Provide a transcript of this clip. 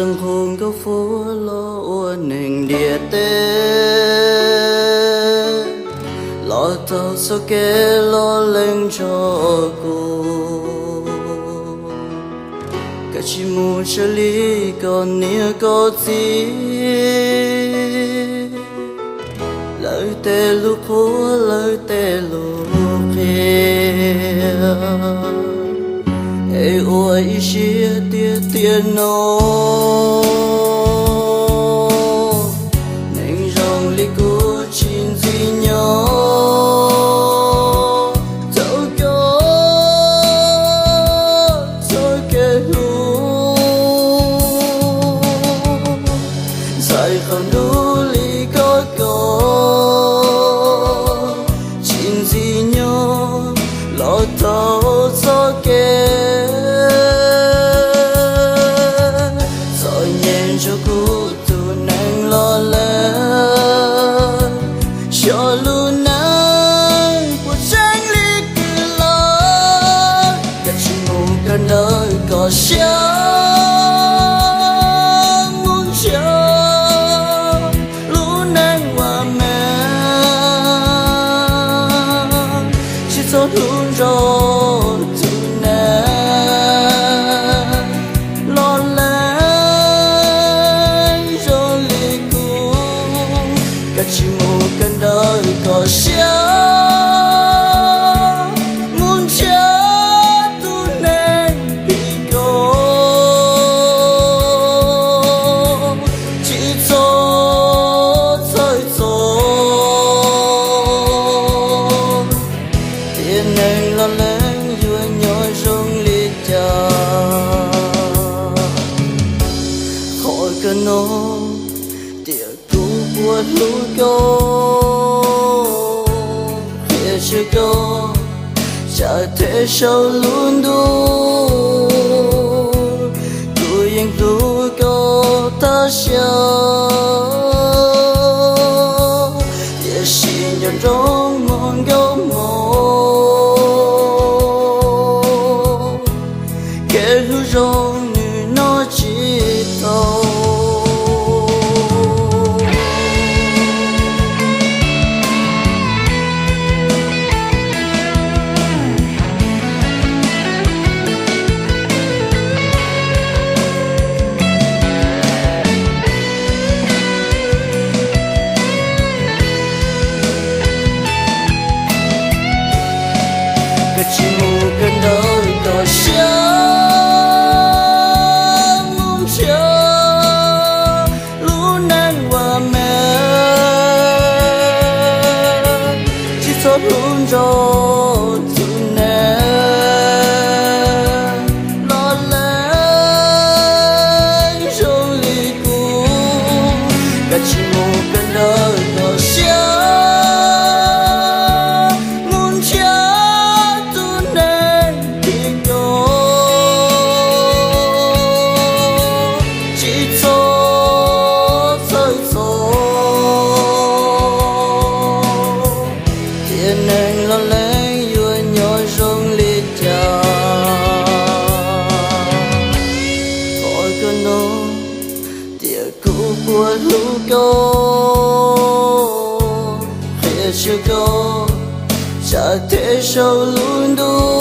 Nqus nkauj fuab los ua neeg ntiaj teb, los taug txoj kev loj leej nrog kuv. Koj tsis mus tsawg li koj niam koj txiv, lawv tej lus qhuab lawv tej lus qhia, es ua ib siab tiag tiag no. Neeg zoo li kuv tsis ntxim nyob tau koj txoj kev hlub, ntxhais qaum ntuj li koj ko tsis ntxim nyob los tau txoj kev txom nyem nrog kuv tus neeg los lawm. Xyov lub neej puas tseeb li kws los, koj tsis mus kawm ntawv koj siab mus nrhiav lub neej ua me, tsis txhob hlub nrog tus neeg los leej zoo li kuv. Koj tsis mus kawm ntawv koj siab mus nrhiav tus neeg pim koj, tsis txhob txhawj txog tias neeg los leej yuav nyob zoo li cas. Qhov kawg no tias kuv puas hlub koj, qhia tseg koj tsam them saum lub ntuj. Kuv yeej hlub koj tag siab, tiam sis nco nroo muaj nkauj muag, kev hlub zoo nws noj tsis tau. Koj tsis mus kawm ntawv koj siab mus nrhiav lub neej ua me, tsis txhob hlub nrog tus neeg los leej zoo li kuv. Koj tsis mus kawm ntawv koj siab mus nrhiav tus neeg pim koj, tsis txhob txhawj txog tias neeg los leej yuav nyob zoo li cas. Qhov kawg no tias kuv puas hlub koj, qhia tseg koj tsam them saum lub ntuj.